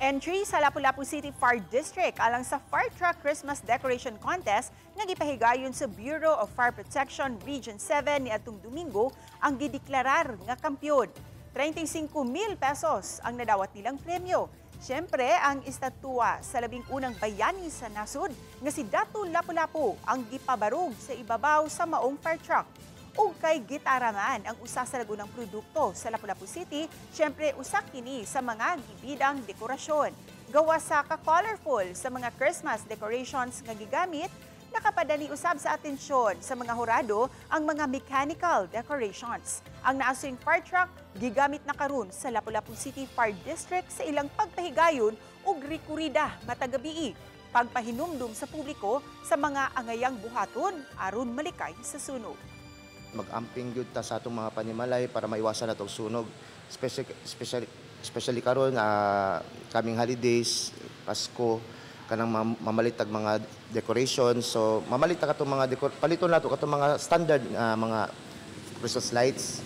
Entry sa Lapu-Lapu City Fire District alang sa Fire Truck Christmas Decoration Contest nga gipahigayon sa Bureau of Fire Protection Region 7 niadtong Domingo ang gideklarar nga kampiyon. 35 mil pesos ang nadawat nilang premyo. Siyempre, ang estatwa sa 11 bayani sa nasod nga si Datu Lapu-Lapu ang gipabarog sa ibabaw sa maong fire truck. Ug kay gitara man ang usa sa lagunang produkto sa Lapu-Lapu City, syempre usa kini sa mga gibidang dekorasyon. Gawa sa ka-colorful sa mga Christmas decorations nga gigamit, nakapadali usab sa atensyon sa mga hurado ang mga mechanical decorations. Ang naasuyng fire truck gigamit na karon sa Lapu-Lapu City Fire District sa ilang pagpahigayon ug rekorida matag gabii, pagpahinumdum sa publiko sa mga angayang buhaton aron malikay sa sunog. Mag-amping gyud ta sa atong mga panimalay para maiwasan natong sunog. Especially karon, coming holidays, Pasko, kanang mamalit tag mga decorations. So mamalit ta katong mga decor, paliton nato katong mga standard mga Christmas lights.